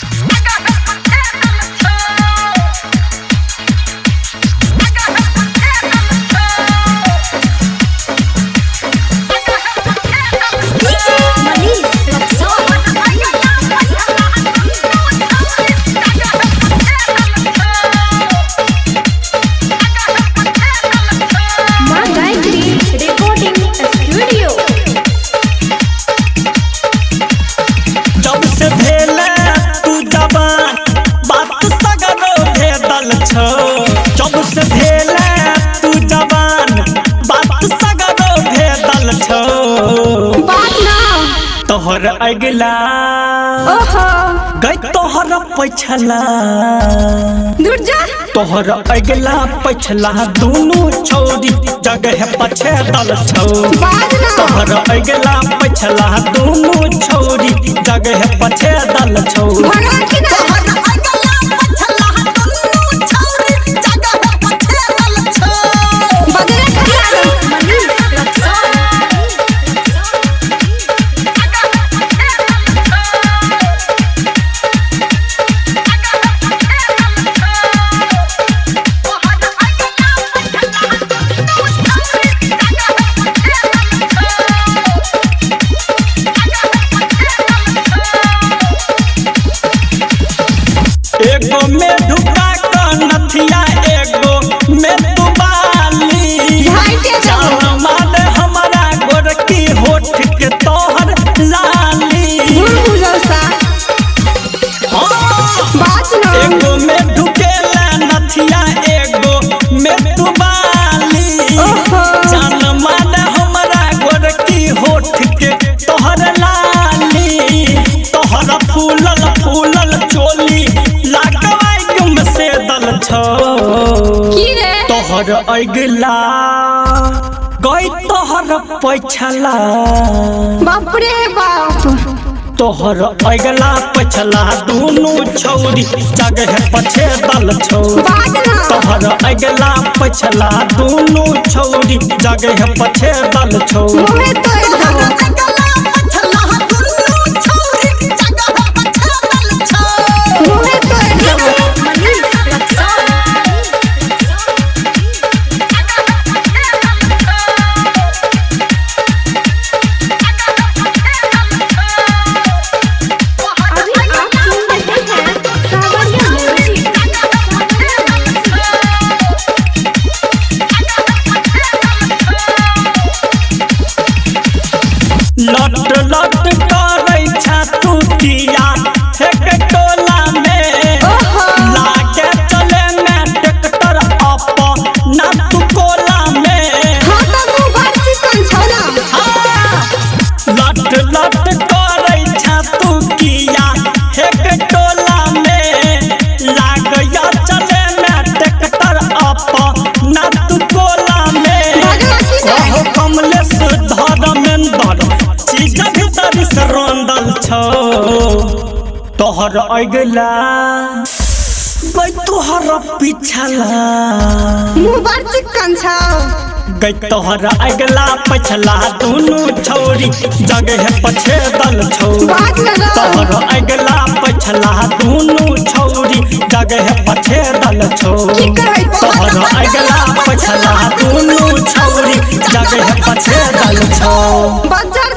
DJ Manish Raxaul. माँ Gayatri recording studio. जब से भेले तू जवान बात सगरो भेदल छौ। जब से भेले तू जवान बात सगरो भेदल छौ। बात ना। तोहर अगिला ओहो। गई तोहर पछला। दूर जा। तोहर अगिला पछला दुनू छौरी जगह पछे दल छौ। बात ना। तोहर अगिला पछला दुनू छौरी जगह पछे दल छौ। भगवा की ना। बदले खिलाड़ी मनीष रक्सौल। एगो में ढुका क नथिया एगो में तू बाली। झाइटे जाओ। जान मारे हमारा गोरकी होठ के तोहर लाली। भूल बुझल सा। हाँ। बात ना। एगो में ढुकेला नथिया एगो में तू बाली। ओहो। जान मारे हमारा गोरकी होठ के तोहर लाली। तोहर फूलल फूलल चोली लागवाई गुम से दल छौ। की रे। तोहर अगिला गई तोहर पछला। बाप रे बाप। तोहर अगिला पछला दुनू छौरी जगह पछे दल छौ। बात ना। तोहर अगिला पछला दुनू छौरी जगह पछे दल छौ। मुहे तोड़ दो। मुहे तोड़ दो। मनीष रक्सौल। अभी आप सुन रहे हैं सावरिया म्यूजिक। लट लट करै छा तू किया एक टोला में। ओहो। लागे चले में ट्रैक्टर अप ना तू कोला में। हाँ तो मुँह बड़ चिकन छौ ना। हाँ। लट लट करै छा तू किया एक टोला में। लागया चले में ट्रैक्टर अप ना तू कोला में। भगवा की ना। कहो कमलेश धर्मेंद्र चीज भीतर से रोंदल छौ। तोहर अगिला गई तोहर पिछला। मुँह बड़ चिकन छौ। गई तोहर अगिला पछला दुनू छौरी जगह पछे दल छौ। बात ना रौ। तोहर अगिला पछला दुनू छौरी जगह पछे दल छौ। की कहै? तोहर अगिला पछला दुनू छौरी जगह पछे दल छौ। बच्चा।